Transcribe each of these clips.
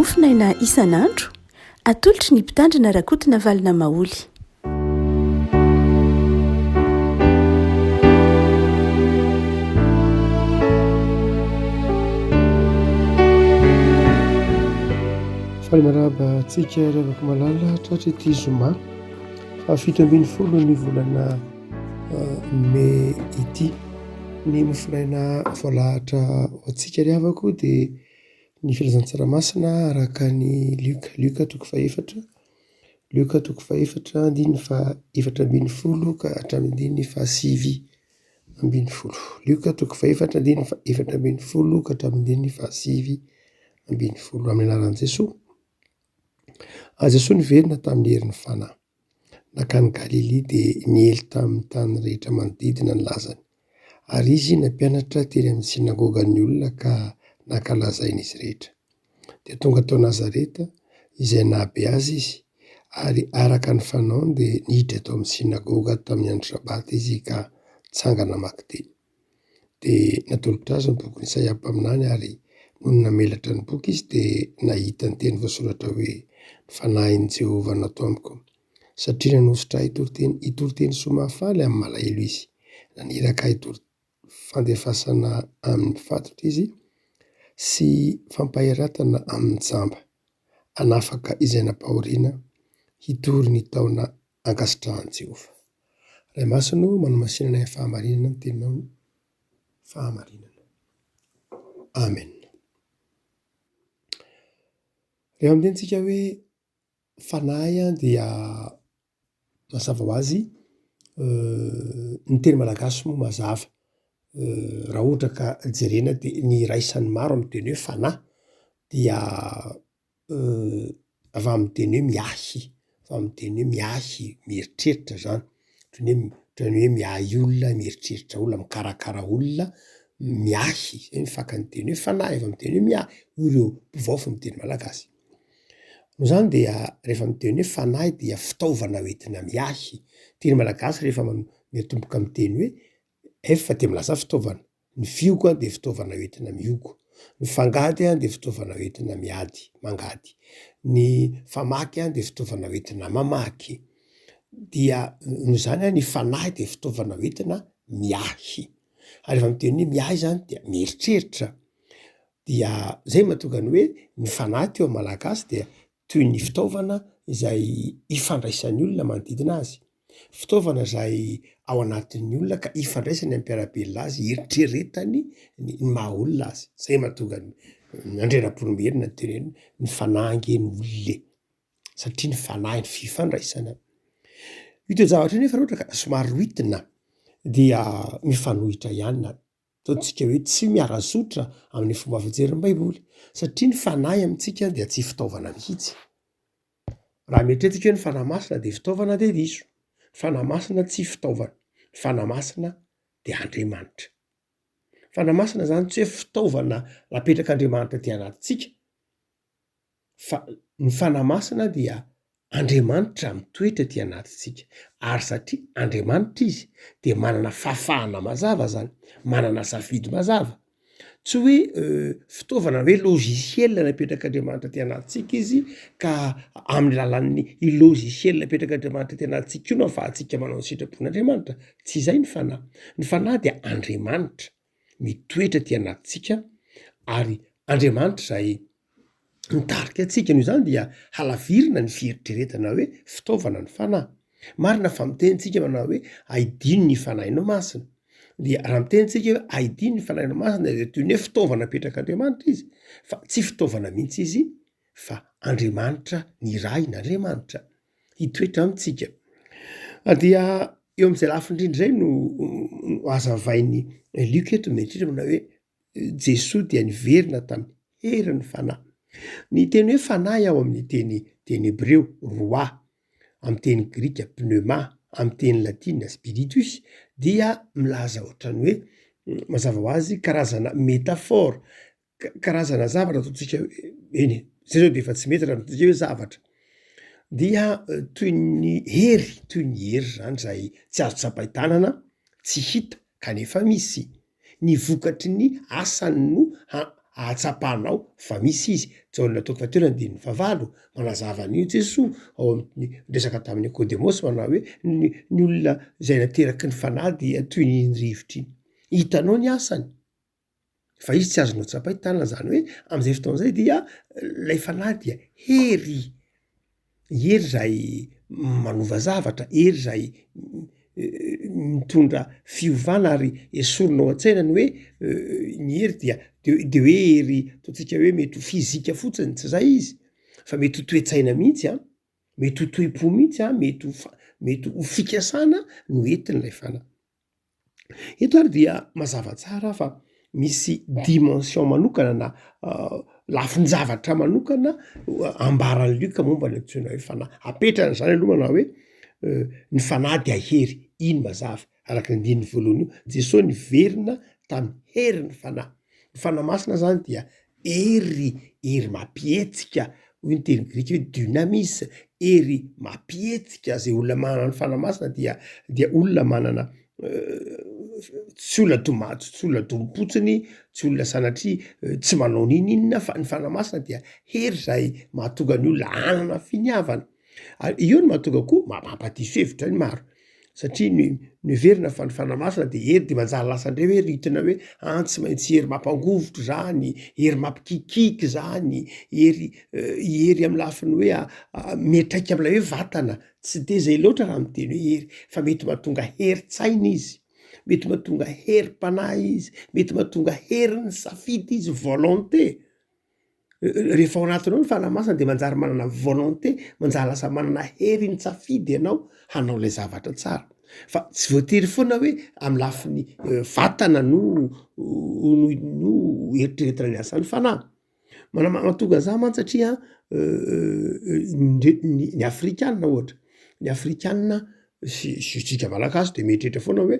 Mofonaina isan'andro, atolotry ny Mpitandrina Rakotonavalona Maholy. Faly miarahaba antsika ry havako malala tratra ity zoma faha 17 ny volana mey ity. Ny mofonaina voalahatra ho antsika ry havako dia ny filazantsara masina araka ny Lioka, Lioka toko fahefatra, Lioka toko fahefatra andininy faha 14 ka hatramin'ny andininy faha 19. Lioka toko fahefatra andininy faha 14 ka hatramin'ny andininy faha 19. Amin'ny anaran'i Jesoa. Ary Jesoa niverina tamin'ny herin'ny Fanahy. Nankany Galilia dia niely tamin'ny tany rehetra manodidina ny lazany. Ary izy nampianatra teny amin'ny synagogan'ny olona ka nankalazain'izy rehetra. Dia tonga tao Nazareta, izay nahabe azy izy, ary araka ny fanaony dia niditra tao amin'ny synagoga tamin'ny andro Sabata izy ka nitsangana namaky teny. Dia natolotra azy ny bokin'i Isaia mpaminany ary nony namelatra ny boky izy dia nahita ny teny voasoratra hoe, Ny fanahin'i Jehovah no ato amiko, satria nanosotra ahy hitory hitory teny soa mahafaly amin'ny malahelo izy. Naniraka ahy hitory fandefasana amin'ny mpifatotra izy sy fampahiratana amin'ny jamba, hanafaka izay nampahoriana, hitory ny taona ankasitrahan'i Jehovah. Ray Masina ô, manamasina anay amin'ny fahamarinana ny teninao ny fahamarinana. Amen. Rehefa miteny tsika hoe fanahy dia mazava ho azy ny teny malagasy moa mazava. Raha ohatra ka jerena dia ny iraisan'ny maro amin'ny teny hoe fanahy dia Avy amin'ny teny hoe miahy, avy amin'ny teny hoe miahy, mieritreritra zany, ohatran'ny hoe ohatran'ny hoe miahy olona, mieritreritra olona, mikarakara olona, miahy, zay ny fakan'ny teny hoe fanahy avy amin'ny teny hoe miahy, hoy ireo mpivaofy ny teny malagasy. Noho izany dia rehefa miteny hoe fanahy dia fitaovana hoentina miahy, teny malagasy rehefa miatomboka amin'ny teny hoe F dia milaza fitaovana. Ny fihogo dia fitaovana hoentina mihogo. Ny fangady dia fitaovana hoentina miady, mangady. Ny famaky dia fitaovana hoentina mamaky. Dia noho izany ny fanahy dia fitaovana hoentina miahy. Ary rehefa miteny hoe miahy izany dia mieritreritra. Dia zay mahatonga ny hoe ny fanahy teo amin'ny Malagasy dia toy ny fitaovana izay ifandraisan'ny olona manodidina azy, fitaovana izay ao anatin'ny olona ka ifandraisany amin'ny mpiara-belona azy, ieritreretany ny maha olona azy, zay mahatonga ny Andrianampoinimerina niteny hoe ny fanahy ange no olona e, satria ny fanahy ny fifandraisana. Io toe-javatra io nefa raha ohatra ka somary rohitina dia mifanohitra ihany na Ataontsika hoe tsy miara-zotra amin'ny fomba fijerin'ny Baiboly, satria ny fanahy amintsika dia tsy fitaovana mihitsy. Raha mieritreritra isika hoe ny Fanahy Masina dia fitaovana dia diso. Ny Fanahy Masina tsy fitaovana. Ny Fanahy Masina dia Andriamanitra. Ny Fanahy Masina izany tsy hoe fitaovana napetrak'Andriamanitra aty anatintsika, Fa ny Fanahy Masina dia Andriamanitra mitoetra aty anatintsika, ary satria Andriamanitra Izy dia manana fahafahana mazava zany, manana safidy mazava. Tsy hoe fitaovana hoe logiciel napetrak'Andriamanitra aty anatintsika Izy ka amin'ny alalan'ny io logiciel napetrak'Andriamanitra aty anatintsika io no ahafahantsika manao ny sitrapon'Andriamanitra, tsy izay ny Fanahy. Ny Fanahy dia Andriamanitra mitoetra aty anatintsika ary Andriamanitra izay mitarika antsika noho izany dia halavirina ny fieritreretana hoe fitaovana ny fanahy. Marina fa miteny tsika manao hoe aidino ny fanahinao masina. Dia raha miteny tsika hoe aidino ny fanahinao masina dia toy ny hoe fitaovana apetrak'Andriamanitra izy fa tsy fitaovana mihitsy izy fa Andriamanitra nirahin'Andriamanitra hitoetra amintsika. Dia eo amin'izay lafiny indrindra izay no hazavain'i Lioka eto mieritreritra manao hoe Jesoa dia niverina tamin'ny herin'ny Fanahy. Ny teny hoe fanahy ao amin'ny teny teny hebreo, ruah, amin'ny teny grika, pneuma, amin'ny teny latina, spiritus, dia milaza ohatran'ny hoe mazava ho azy karazana métaphore, karazana zavatra ataontsika hoe, eny e, zay zao de efa tsy mety raha midika hoe zavatra, dia toy ny hery, toy ny hery zany zay tsy azo tsapain-tanana, tsy hita kanefa misy. Ny vokatry ny asany no ha. ahatsapanao fa misy izy. Jaona toko fahatelo andininy fahavalo, manazava an'io Jesoa ao amin'ny niresaka tamin'i Nikodemosy manao hoe ny ny olona izay nateraky ny fanahy dia toy ny iny rivotra iny. Hitanao ny asany fa izy tsy azonao tsapain-tanana, zany hoe am'zay fotoana zay dia lay fanahy dia hery. Hery izay manova zavatra, hery izay mitondra fiovana ary esorina ao an-tsaina ny hoe ny hery dia de hoe hery ataontsika hoe mety ho fizika fotsiny, tsy zay izy fa mety ho toe-tsaina mihitsy an, mety ho toe-po mihitsy an, mety ho fa- mety ho fikasana no entin'ilay fanahy. Eto ary dia mazava tsara fa misy dimension manokana na lafin-javatra manokana ambaran'i Lioka momba ny antsoina hoe fanahy. Apetrany zany aloha manao hoe ny fanahy dia hery, iny mazava araka ny andininy voalohany io, Jesoa niverina tamin'ny herin'ny fanahy. Ny fanahy masina zany dia hery, hery mampihetsika, hoy ny teny grika hoe dunamis, hery mampihetsika, zay olona manana ny fanahy masina dia dia olona manana tsy olona doma- tsy olona domim-potsiny, tsy olona sanatria tsy manao n'inon'inona fa ny fanahy masina dia hery zay mahatonga ny olona hanana finiavana. Ary io no mahatonga koa mampadiso hevitra ny maro satria ny noheverina fa ny fanahy masina de hery de manjary lasa ndray hoe ritina hoe an tsy maintsy hery mampangovitra zany, hery mampikikiky zany, hery hery amy lafiny hoe miantraika am'lay hoe vatana, tsy de zay loatra raha miteny hoe hery fa mety mahatonga herin-tsaina izy, mety mahatonga herim-panahy izy, mety mahatonga herin'ny safidy izy, volonté. Rehefa ao anatinao ny fanahy masina de manjary manana volonté, manjary lasa manana hery mitsafidy ianao hanao lay zavatra tsara, fa tsy voatery foana hoe amy lafiny vatana no no eritreretina ny asan'ny fanahy. Mana- mahatonga an'zany mantsy satria ndre- ny ny afrikana ohatra, ny afrikana sy sy tsika malagasy de mieritreritra foana hoe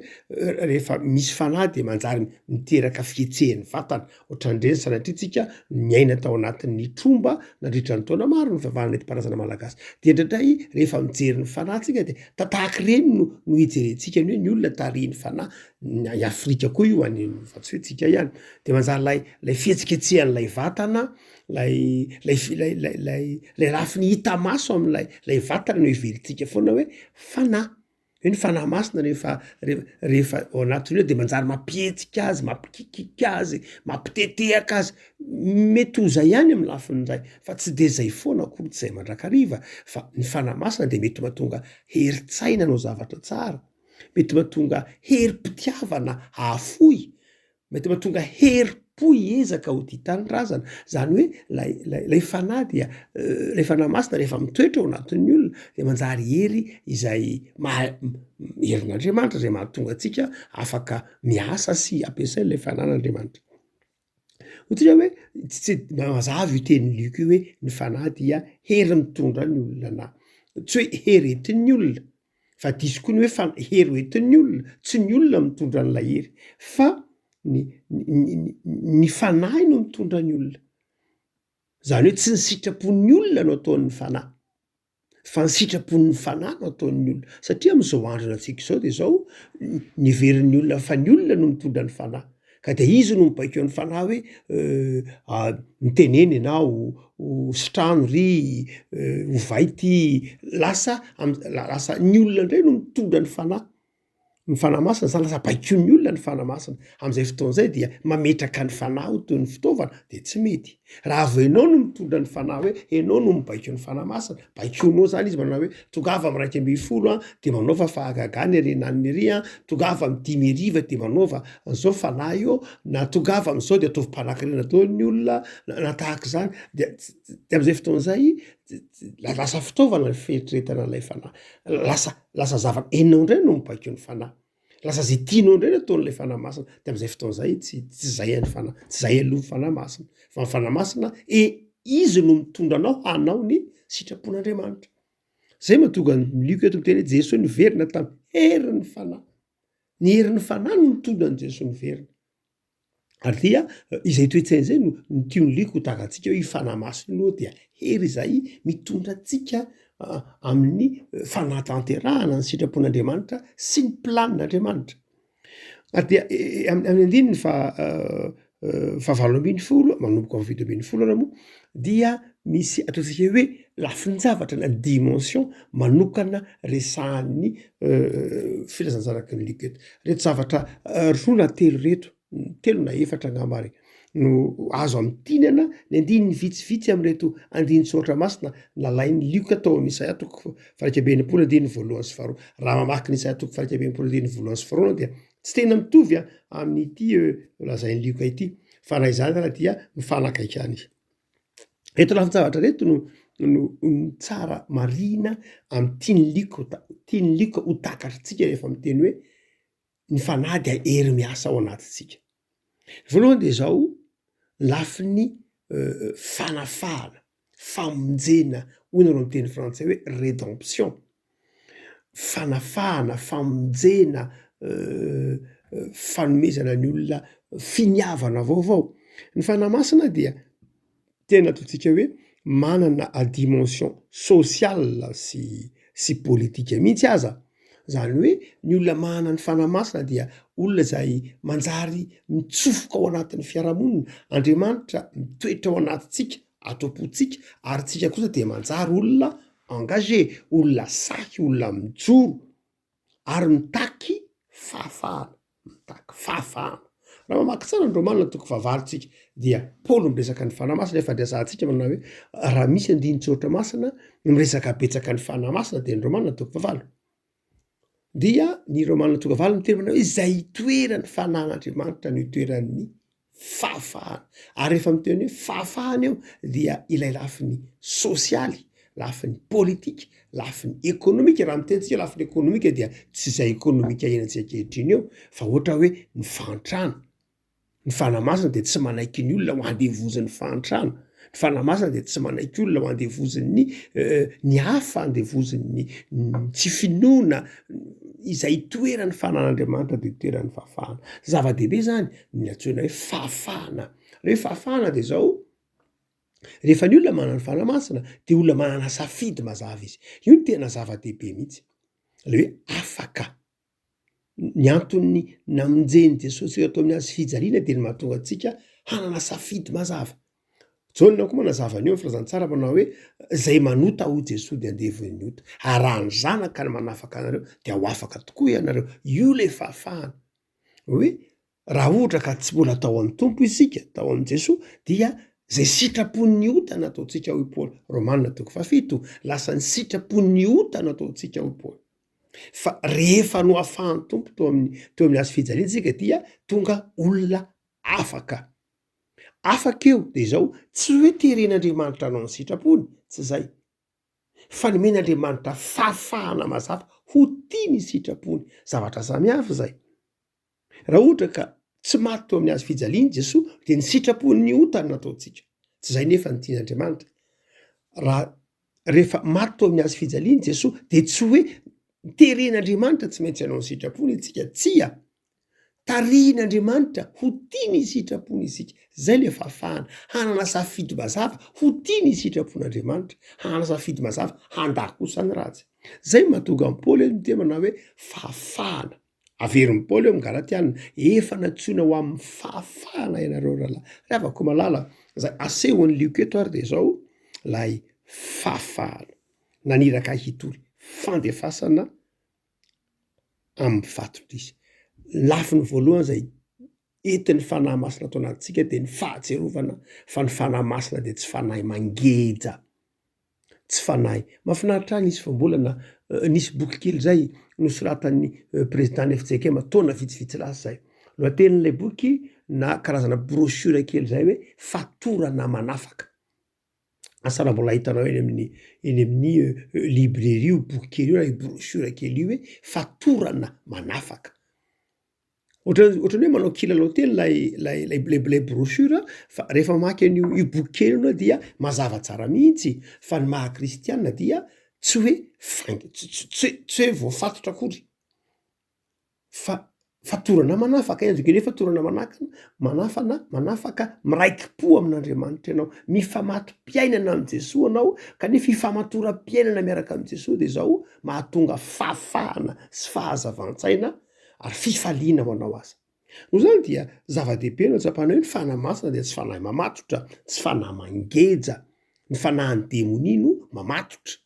rehefa misy fanahy de manjary miteraka fihetsehan'ny vatana, ohatran'ireny sanatria tsika niaina tao anatin'ny tromba nandritra ny taona maro ny fivavahana nentim-paharazana malagasy, de indraindray rehefa mijery ny fanahy tsika de ta-tahaka ireny no no ijerentsika ny hoe ny olona tarihin'ny fanahy, ny any Afrika koa io any fa tsy hoe tsika ihany, de manjary lay lay fihetsiketsehan'lay vatana Lay lay fi- lay lay lay lay lafiny hita maso am'lay lay vatana no heverintsika foana hoe fanahy, hoe ny fanahy masina rehefa re- rehefa ao anatiny ao de manjary mampihetsika azy, mampikikiky azy, mampitetehaka azy, mety ho zay ihany am lafiny ray fa tsy de zay foana akory tsy zay mandrakariva fa ny fanahy masina de mety mahatonga herin-tsaina hanao zavatra tsara, mety mahatonga herim-pitiavana hahafoy, Mety mahatonga herim-po hiezaka ho tia tanindrazana, zany hoe lay lay lay fanahy dia lay fanahy masina rehefa mitoetra ao anatin'ny olona de manjary hery izay maha- herin'Andriamanitra zay mahatonga antsika afaka miasa sy ampiasain'ilay fanan'Andriamanitra. Ohatra hoe tsy tsy mazava io tenin'i Lioka io hoe ny fanahy dia hery mitondra ny olona na tsy hoe hery entin'ny olona Fa diso koa ny hoe fa hery ho entin'ny olona, tsy ny olona mitondra an'ilay hery fa ny ny ny fanahy no mitondra ny olona. Zany hoe tsy ny sitrapon'ny olona no ataon'ny fanahy fa ny sitrapon'ny fanahy no ataon'ny olona, satria am'zao andro iainantsika izao de zao, ny heverin'ny olona fa ny olona no mitondra ny fanahy. Ka de izy no mibaiko an'ny fanahy hoe mitenena ianao, sitrano ry, ovay ty, lasa am- lasa ny olona ndray no mitondra ny fanahy, ny fanahy masina zany lasa baikoin'ny olona ny fanahy masina, am'zay fotoana zay dia mametraka ny fanahy ho toy ny fitaovana de tsy mety. Raha vao ianao no mitondra ny fanahy hoe ianao no mibaiko ny fanahy masina, baikoinao zany izy manao hoe tongava am' 11 an de manaova fahagagana ery ananona ery an, tongava am' dimy hariva de manaova an'zao fanahy io, na tongava am'zao de ataovy mpanankarena daholo ny olona na tahak'izany de ts- ts- de am'zay fotoana zay ts- lasa fitaovana ny fieritreretana an'ilay fanahy, lasa lasa zava- enao ndray no mibaiko ny fanahy. Lasa zay tianao indray no ataon'ilay fanahy masina, de am'zay fotoana zay tsy tsy zay ny fanahy, tsy zay aloha ny fanahy masina, fa ny fanahy masina e- izy no mitondra anao hanao ny sitrapon'Andriamanitra. Zay mahatonga an'i Lioka eto miteny hoe Jesoa niverina tamin'ny herin'ny fanahy, ny herin'ny fanahy no nitondra an'i Jesoa niverina. Ary dia izay toe-tsaina izay no no tian'i Lioka ho takantsika hoe io fanahy masina io aloha dia hery izay mitondra antsika amin'ny fanatanterahana ny sitrapon'Andriamanitra sy ny planin'Andriamanitra. Ary dia amin'ny andininy faha. fahavalo ambin'ny folo, manomboka amin'ny 17 ara moa, dia misy ataontsika hoe lafin-javatra na dimension manokana resahan'ny filazantsaraky ny Lioka eto. Reto zavatra roa na telo reto, telo na efatra angamba ary no azo amintinana ny andininy vitsivitsy amin'ireto andinin-tsoratra masina nalain'i Lioka tao amin'ny Isaia toko faha-61 andininy voalohany sy faharoa. Raha mamaky ny Isaia toko faha-61 andininy voalohany sy faharoa dia tsy tena mitovy amin'ity lazain'i Lioka ity, fa na izany ara dia mifanakaiky ihany izy. Reto lafin-javatra reto no no no tsara marihina amin'ny tian'i Lioka ho ta- tian'i Lioka ho takatritsika rehefa miteny hoe ny fanahy dia hery miasa ao anatintsika. Voalohany dia izao, lafiny fanafahana, famonjena, hoy nareo amin'ny teny frantsay hoe rédemption, fanafahana, famonjena, fanomezana ny olona finiavana vaovao. Ny fanahy masina dia tena ataontsika hoe manana dimension sociale sy sy politika mihitsy aza, zany hoe ny olona manana ny fanahy masina dia olona izay manjary mitsofoka ao anatin'ny fiarahamonina, Andriamanitra mitoetra ao anatintsika, ato am-pontsika ary tsika kosa dia manjary olona engagé, olona sahy, olona mijoro. ary mitaky fahafahana, mitaky fahafahana. Raha mamaky tsara ny Romana toko fahavalo tsika dia Paoly miresaka ny Fanahy Masina, efa resahantsika manao hoe raha misy andinin-tsoratra masina miresaka betsaka ny Fanahy Masina dia ny Romana toko fahavalo. Dia ny Romana toko fahavalo miteny manao hoe izay itoeran'ny Fanahin'Andriamanitra no itoeran'ny fahafahana. Ary rehefa miteny hoe fahafahana eo dia ilay lafiny sosialy, lafiny politika, lafiny ekonomika, raha miteny tsika lafiny ekonomika dia tsy izay ekonomika iainantsika ankehitriny eo fa ohatra hoe ny fahantrana, ny fanahy masina dia tsy manaiky ny olona ho andevozin'ny fahantrana, ny fanahy masina dia tsy manaiky olona ho andevozin'ny ny hafa, andevozin'ny tsy finoana, izay itoeran'ny fanan'Andriamanitra dia itoeran'ny fahafahana. Zava-dehibe zany ny antsoina hoe fahafahana. Ny hoe fahafahana de zao, rehefa ny olona manana ny fanahy masina de olona manana safidy mazava izy, io no tena zava-dehibe mihitsy, le hoe afaka. Ny anton'ny namonjen'i Jesosy teo amin'ny hazo fijaliana dia ny mahatonga antsika hanana safidy mazava. Jaona koa manazava an'io amin'ny filazantsara manao hoe izay manota hoy Jesoa dia andevon'ny ota, ary raha ny Zanaka no manafaka anareo dia ho afaka tokoa ianareo. Io ilay fahafahana hoe raha ohatra ka tsy mbola tao amin'ny Tompo isika, tao amin'i Jesoa dia izay sitrapon'ny ota nataontsika hoy Paoly, Romana toko fahafito, lasa ny sitrapon'ny ota nataontsika hoy Paoly. Fa rehefa nohafahan'ny Tompo teo amin'ny teo amin'ny hazo fijaliana isika dia tonga olona afaka. Afaka eo de izao, tsy hoe teren'Andriamanitra hanao ny sitrapony, tsy zay. Fa nomen'Andriamanitra fahafahana mazava ho tia ny sitrapony, zavatra samy hafa izay. Raha ohatra ka tsy maty teo amin'ny hazo fijaliana i Jesoa dia ny sitrapon'ny ota no nataontsika. Tsy izay nefa no tian'Andriamanitra. Raha rehefa maty teo amin'ny hazo fijaliana i Jesoa dia tsy hoe teren'Andriamanitra tsy maintsy hanao ny sitrapony isika, tsia. Tarihin'Andriamanitra ho tia ny sitrapony isika. Zay le fahafahana, hanana safidy mazava ho tia ny sitrapon'Andriamanitra, hanana safidy mazava handà kosa ny ratsy. Zay no mahatonga an'i Paoly eto miteny manao hoe fahafahana. Averin'i Paoly eo amin'ny Galatiana, Efa nantsoina ho amin'ny fahafahana ianareo rahalahy. Ry havako malala, izay asehon'i Lioka eto ary dia izao, ilay fahafahana. Naniraka ahy hitory fandefasana amin'ny fatotra izy. Lafiny voalohany izay entin'ny Fanahy Masina ato anatintsika dia ny fahatsiarovana fa ny Fanahy Masina dia tsy fanahy mangeja. Tsy fanahy. Mahafinaritra ahy nisy voambolana, nisy boky kely zay nosoratan'ny président-n'ny fjkm taona vitsivitsy lasa zay. Lohatenin'ilay boky na karazana brochure kely zay hoe fatorana manafaka. Asa raha mbola hitanao eny amin'ny eny amin'ny librairie io boky kely io na io brochure kely io hoe fatorana manafaka. Ohatran'ny ohatran'ny hoe manao kilalao teny lay lay lay lay lay brochure fa rehefa mamaky an'io io boky kely io anao dia mazava tsara mihitsy fa ny maha kristianina dia tsy hoe faingo tsy tsy tsy hoe tsy hoe voafatotra akory fa fatorana manafaka, azoko eny hoe fatorana manakana manafana manafaka miraiki-po amin'Andriamanitra ianao, mifamato-piainana amin'i Jesoa anao kanefa ifamatoram-piainana miaraka amin'i Jesoa de zao mahatonga fahafahana sy fahazavan-tsaina ary fifaliana ho anao aza. Noho izany dia zava-dehibe no ahatsapana hoe ny Fanahy Masina dia tsy fanahy mamatotra, tsy fanahy mangeja. Ny fanahin'ny demonia no mamatotra.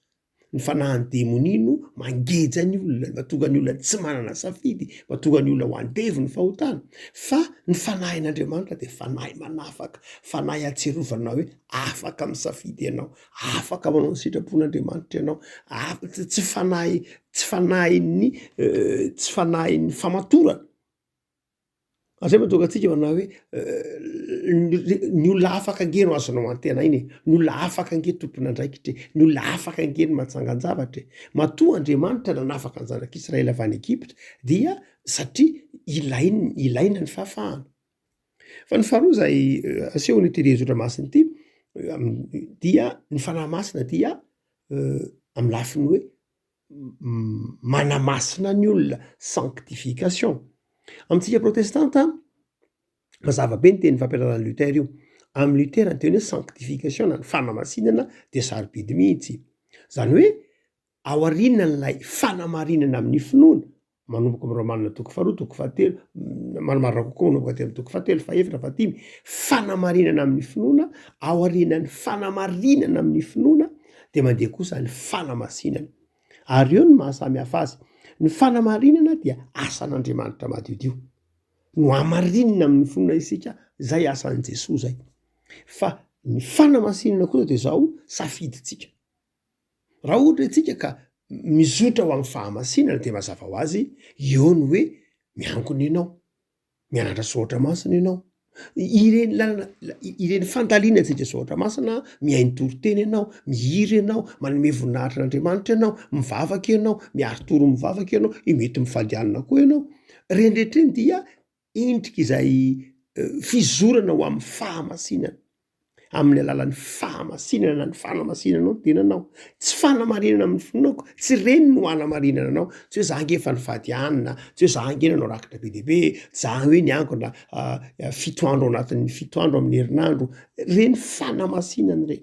Ny fanahin'ny demonia no mangeja ny olona, mahatonga ny olona tsy manana safidy, mahatonga ny olona ho andevon'ny fahotana. Fa ny fanahin'Andriamanitra dia fanahy manafaka, fanahy ahatsiarovana hoe afaka misafidy ianao, afaka manao ny sitrapon'Andriamanitra ianao, af- tsy fanahy tsy fanahin'ny tsy fanahin'ny famatorana. Ary zay mahatonga antsika manao hoe ny olona afaka ange no azonao antenaina e, ny olona afaka ange tompon'andraikitra e, ny olona afaka ange no mahatsangan-javatra e. Matoa Andriamanitra nanafaka ny zanak'Israely avy any Egypta dia satria ilainy ilaina ny fahafahana. Fa ny faharoa izay asehon'ity renizotra masina ity dia ny Fanahy Masina dia amin'ny lafiny hoe manamasina ny olona, sanctification. Amintsika protestanta, mazava be ny teny fampianaran'i Luther io, amin'i Luther ny teny hoe sanctification na ny fanamasinana dia sarobidy mihitsy, zany hoe aorianan'ilay fanamarinana amin'ny finoana, manomboka amin'ny Romana toko faharoa, toko fahatelo, marimarina kokoa manomboka aty amin'ny toko fahatelo, fahefatra, fahadimy, fanamarinana amin'ny finoana, aorianan'ny fanamarinana amin'ny finoana dia mandeha kosa ny fanamasinana. Ary eo no maha samy hafa azy. Ny fanamarinana dia asan'Andriamanitra madiodio. Nohamarinina amin'ny finoana isika, izay asan'i Jesoa izay. Fa ny fanamasinana kosa dia izao, safidintsika. Raha ohatra isika ka mizotra ho amin'ny fahamasinana dia mazava ho azy eo ny hoe miangona ianao, mianatra soratra masina ianao, ireny lalana ireny fandalinantsika soratra masina, mihaino toriteny ianao, mihira ianao, manome voninahitra an'Andriamanitra ianao, mivavaka ianao, miari-tory mivavaka ianao, mety mifady hanina koa ianao, ireny rehetra ireny dia endrika izay fizorana ho amin'ny fahamasinana, amin'ny alalan'ny fahamasinana na ny fanamasinanao ny tenanao, tsy fanamarinana amin'ny finoako, tsy ireny no hanamarinana anao, tsy hoe za ange efa nifady hanina, tsy hoe za ange nanao rakitra be dia be, tsy za hoe niangona fito andro ao anatin'ny fito andro amin'ny herinandro, ireny fanamasinana ireny.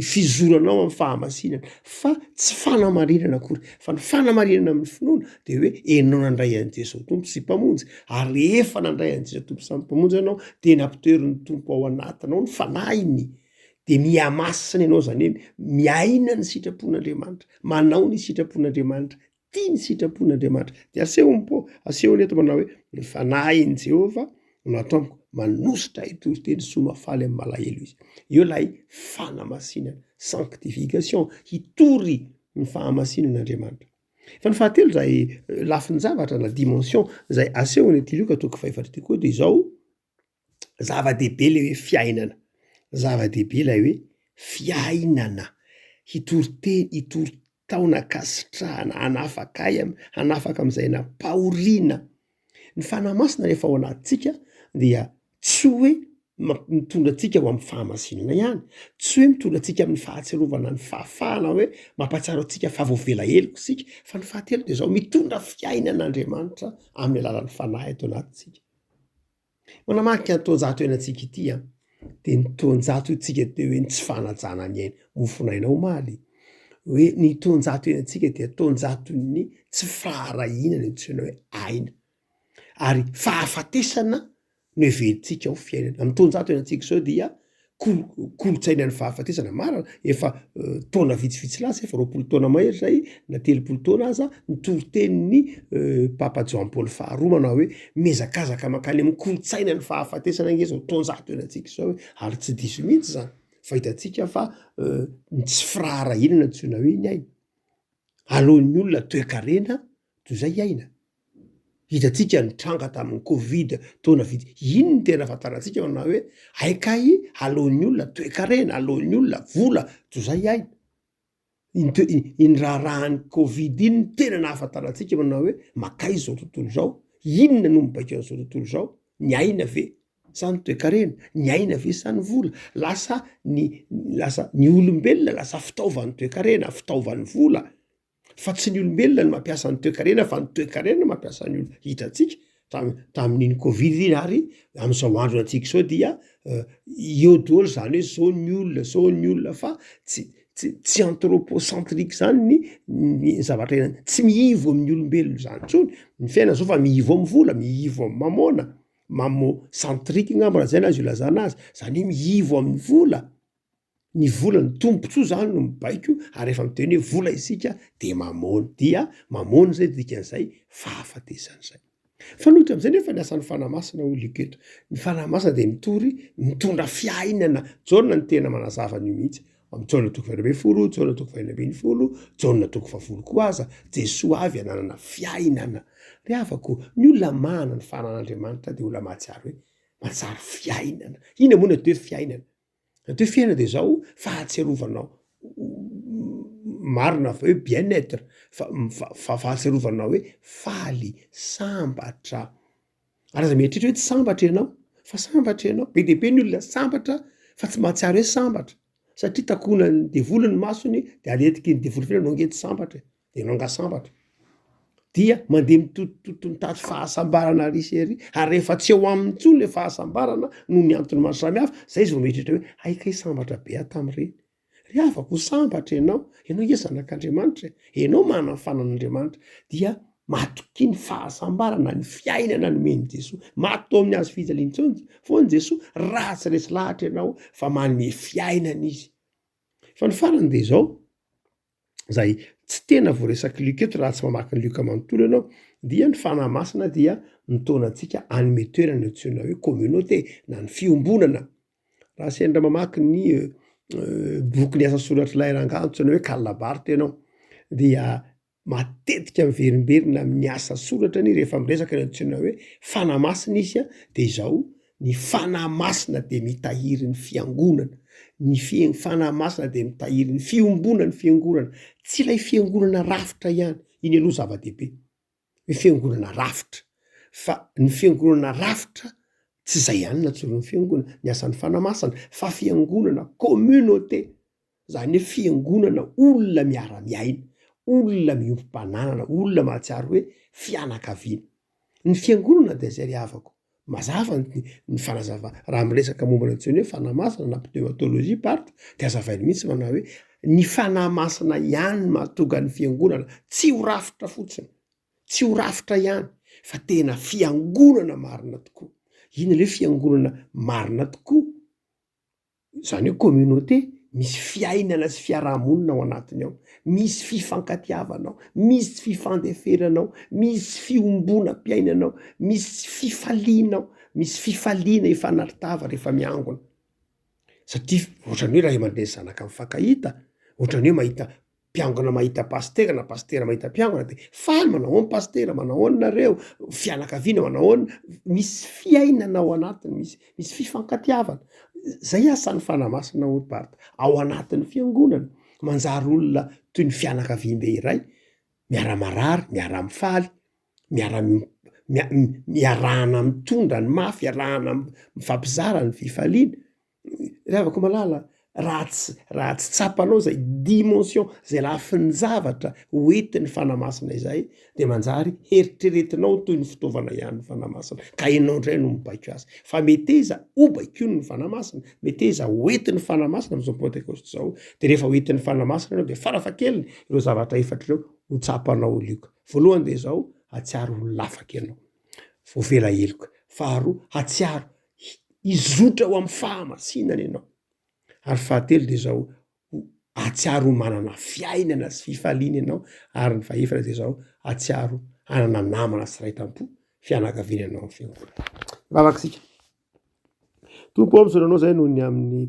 fizoranao amin'ny fahamasinana fa tsy fanamarinana akory fa ny fanamarinana amin'ny finoana de hoe enao nandray an'i Jesoa Tompo sy Mpamonjy ary rehefa nandray an'i Jesoa Tompo sy Mpamonjy ianao de nampitoerin'ny Tompo ao anatinao ny fanahiny de mihamasina ianao zany hoe miaina ny sitrapon'Andriamanitra manao ny sitrapon'Andriamanitra tia ny sitrapon'Andriamanitra. Dia asehony Paoly, asehony eto manao hoe ny fanahin'i Jehovah no ato amiko, manositra ahy hitory teny soa mahafaly amin'ny malahelo izy. Eo ilay fanamasinana, sanctification, hitory ny fahamasinan'Andriamanitra. Fa ny fahatelo izay eh, lafin-javatra na dimension izay asehony ity Lioka toko fahefatra ity koa dia izao, Zava-dehibe ilay hoe fiainana, zava-dehibe ilay hoe fiainana, hitory teny, hitory taona ankasitrahana, hanafaka ahy am- hanafaka amin'izay nampahoriana. Ny Fanahy Masina rehefa ao anatintsika dia tsy hoe mamp- mitondra antsika ho amin'ny fahamasinana ihany, tsy hoe mitondra antsika amin'ny fahatsiarovana ny fahafahana hoe mampahatsiaro antsika fa voavela heloka isika, fa ny fahatelo dia izao, mitondra fiainana Andriamanitra amin'ny alalan'ny Fanahy ato anatintsika. Manamarika ny taonjato iainantsika ity an, dia ny taonjato itsika dia hoe ny tsy fanajana ny aina, mofonaina omaly, hoe ny taonjato iainantsika dia taonjaton'ny tsy firaharahiana ny antsoina hoe aina, ary fahafatesana no heverintsika ho fiainana. Amin'ny taonjato iainantsika izao dia kolo- kolontsainan'ny fahafatesana, marina efa taona vitsivitsy lasa, efa 20 taona mahery zay na 30 taona aza ny toritenin'ny Papa Joany Paoly faharoa manao hoe mihazakazaka mankany amin'ny kolontsainan'ny fahafatesana ange zao taonjato iainantsika izao e, ary tsy diso mihitsy zany fa hitantsika fa ny tsy firaharahiana no antsoina hoe ny aina, aleon'ny olona toekarena toy izay aina. Hitantsika ny tranga tamin'ny covid taona vitsy, iny no tena ahafantarantsika manao hoe hay kay aleon'ny olona toekarena, aleon'ny olona vola toy izay aina. Iny toe- iny raharahan'ny covid iny no tena nahafantarantsika manao hoe makaiza izao tontolo izao, inona no mibaiko an'izao tontolo izao, ny aina ve sa ny toekarena, ny aina ve sa ny vola, lasa ny lasa ny olombelona lasa fitaovan'ny toekarena, fitaovan'ny vola. Fa tsy ny olombelona no mampiasa ny toekarena fa ny toekarena no mampiasa ny olona. Hitantsika tam- tamin'iny covid iny ary am'zao andro antsika zao dia eo daholo zany hoe zao ny olona, zao ny olona fa tsy. tsy tsy anthropocentrique zany ny ny zavatra iainana, tsy miivo amin'ny olombelona zany intsony ny fiainana zao fa miivo am vola, miivo am mamôna, mamocentrique ngamba raha zay no azo ilazana azy, zany hoe miivo amin'ny vola, ny vola, ny tombotsoa zany no mibaiko ary rehefa miteny hoe vola isika de mamôna, dia mamôna zay dikan'izay fahafatesana zay. Mifanohitra amin'izay nefa ny asan'ny Fanahy Masina hoy Lioka eto. Ny Fanahy Masina dia mitory, mitondra fiainana. Jaona no tena manazava an'io mihitsy. Amin'ny Jaona toko faha 11, Jaona toko faha 16, Jaona toko fahafolo koa aza, Jesoa avy hananana fiainana. Ry havako, ny olona manana ny fanan'Andriamanitra dia olona mahatsiaro hoe mahatsiaro fiainana. Inona moa ny atao hoe fiainana? Ny atao hoe fiainana dia izao, fahatsiarovanao marina fa hoe bien être fa fahatsiarovanao hoe faly, sambatra. Ary aza mieritreritra hoe tsy sambatra ianao fa sambatra ianao. Be dia be ny olona sambatra fa tsy mahatsiaro hoe sambatra satria takonan'ny devoly ny masony de alentiky ny devoly foana ianao nge tsy sambatra e. De ianao nga sambatra? Dia mandeha mitotototo mitady fahasambarana ary sy ery, ary rehefa tsy eo aminy intsony le fahasambarana noho ny antony maro samihafa, zay izy vao mieritreritra hoe hay kay sambatra be aho tamin'ireny. Ry havako ho sambatra ianao, ianao nge zanak'Andriamanitra e, ianao manana ny fanan'Andriamanitra, dia matokia ny fahasambarana, ny fiainana nomen'i Jesoa. Maty teo amin'ny hazo fijaliana intsony foana Jesoa raha tsy resy lahatra ianao fa manome fiainana Izy. Fa ny farany dia izao, izay tsy tena voaresak'i Lioka eto raha tsy mamaky ny Lioka manontolo ianao, dia ny Fanahy Masina dia mitaona antsika hanome toerana antsoina hoe communauté na ny fiombonana. Raha sendra mamaky ny bokin'ny asa soratr'ilay rangahy antsoina hoe Karl Barth ianao dia matetika miverimberina amin'ny asa soratrany rehefa miresaka ny antsoina hoe Fanahy Masina izy dia izao, ny Fanahy Masina dia mitahiry ny fiangonana, ny fi- Fanahy Masina dia mitahiry ny fiombonan'ny fiangonana, tsy ilay fiangonana rafitra ihany, iny aloha zava-dehibe, hoe fiangonana rafitra, fa ny fiangonana rafitra tsy izay ihany no antsoin'ny fiangonana, ny asan'ny Fanahy Masina, fa fiangonana communauté. Izany hoe fiangonana olona miara-miaina, olona miombom-pananana, olona mahatsiaro hoe fianakaviana. Ny fiangonana dia izay ry havako, mazava ny ny fanazava, raha miresaka momba ny antsoina hoe fanahy masina na pneumatologie Barth dia hazavainy mihitsy manao hoe ny fanahy masina ihany no mahatonga ny fiangonana tsy ho rafitra fotsiny, tsy ho rafitra ihany fa tena fiangonana marina tokoa. Inona ilay hoe fiangonana marina tokoa? Izany hoe communauté, misy fiainana sy fiarahamonina ao anatiny ao, misy fifankatiavana ao, misy fifandeferana ao, misy fiombonam-piainana ao, misy fifaliana ao, misy fifaliana ifanartava rehefa miangona. Satria ohatran'ny hoe ray aman-dreny zanaka mifankahita, ohatran'ny hoe mahita mpiangona mahita pasitera na pasitera mahita mpiangona de faly manao ahoana pasitera, manao ahoana nareo, fianakaviana manao ahoana, misy fiainana ao anatiny, misy misy fifankatiavana, zay asan'ny fanahy masina hoy Barth, ao anatin'ny fiangonana, manjary olona toy ny fianakaviambe iray, miara-marary, miara-mifaly, miara miarahana mitondra ny mafy, iarahana mifampizara ny fifaliana, Ry havako malala, raha tsy raha tsy tsapanao zay dimension, zay lafin-javatra hoentin'ny Fanahy Masina izay de manjary heritreretinao toy ny fitaovana ihany ny Fanahy Masina, ka ianao indray no mibaiko azy. Fa meteza ho baikoin'ny Fanahy Masina, meteza hoentin'ny Fanahy Masina amin'izao Pentekosta izao, de rehefa hoentin'ny Fanahy Masina ianao de farafahakeliny ireo zavatra efatra ireo ho tsapanao lioka. Voalohany de izao, hahatsiaro ho lafaka ianao, voavela heloka. Faharoa, hahatsiaro hizotra ho amin'ny fahamasinana ianao. Ary fahatelo dia izao, hahatsiaro ho manana fiainana sy fifaliana ianao. Ary ny fahefatra dia izao, hahatsiaro hanana namana sy ray tam-po, fianakaviana ianao amin'ny fiangonana. Hivavaka isika. Tompo ô, misaotra anao izay noho ny amin'ny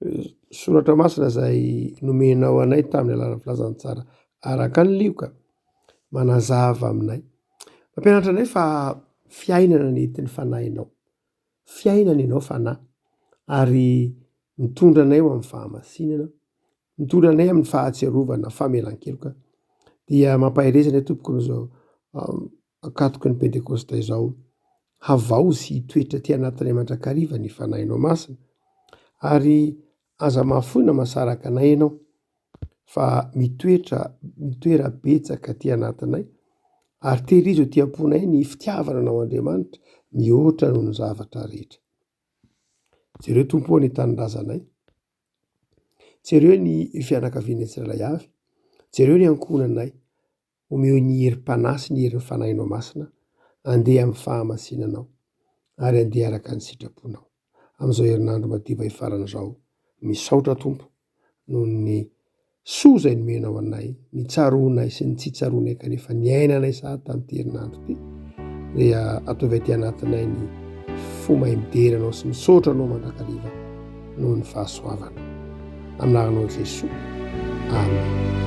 eh, soratra masina izay nomenao anay tamin'ny alalan'ny filazantsara araka ny lioka. Manazava aminay. Mampianatra anay fa fiainana ny entin'ny fanahinao. Fiainana ianao fanahy ary mitondra anay ho amin'ny fahamasinana, mitondra anay amin'ny fahatsiarovana famelan-keloka. Dia mampahereza anay tompoko amin'izao ankatoky ny Pentekosta izao. Havao sy hitoetra aty anatinay mandrakariva ny fanahinao masina ary aza mahafoy na mahasaraka anay ianao fa mitoetra mitoera betsaka aty anatinay ary tehirizo aty am-ponay ny fitiavana anao Andriamanitra mihoatra noho ny zavatra rehetra. Jereo Tompo ô ny tanindrazanay. Jereo ny fianakavianay tsirairay avy, jereo ny ankohonanay, omeo ny herim-panahy sy ny herin'ny Fanahinao Masina andeha amin'ny fahamasinanao ary andeha araka ny sitraponao. Amin'izao herinandro madiva hifarana izao, misaotra Tompo noho ny soa izay nomenao anay, ny tsaroanay sy ny tsy tsaroanay kanefa niainanay sahady tamin'ity herinandro ity, dia ataovy aty anatinay ny fo mahay midera anao sy misaotra anao mandrakariva noho ny fahasoavana. Amin'ny anaranao Jesoa. Amen.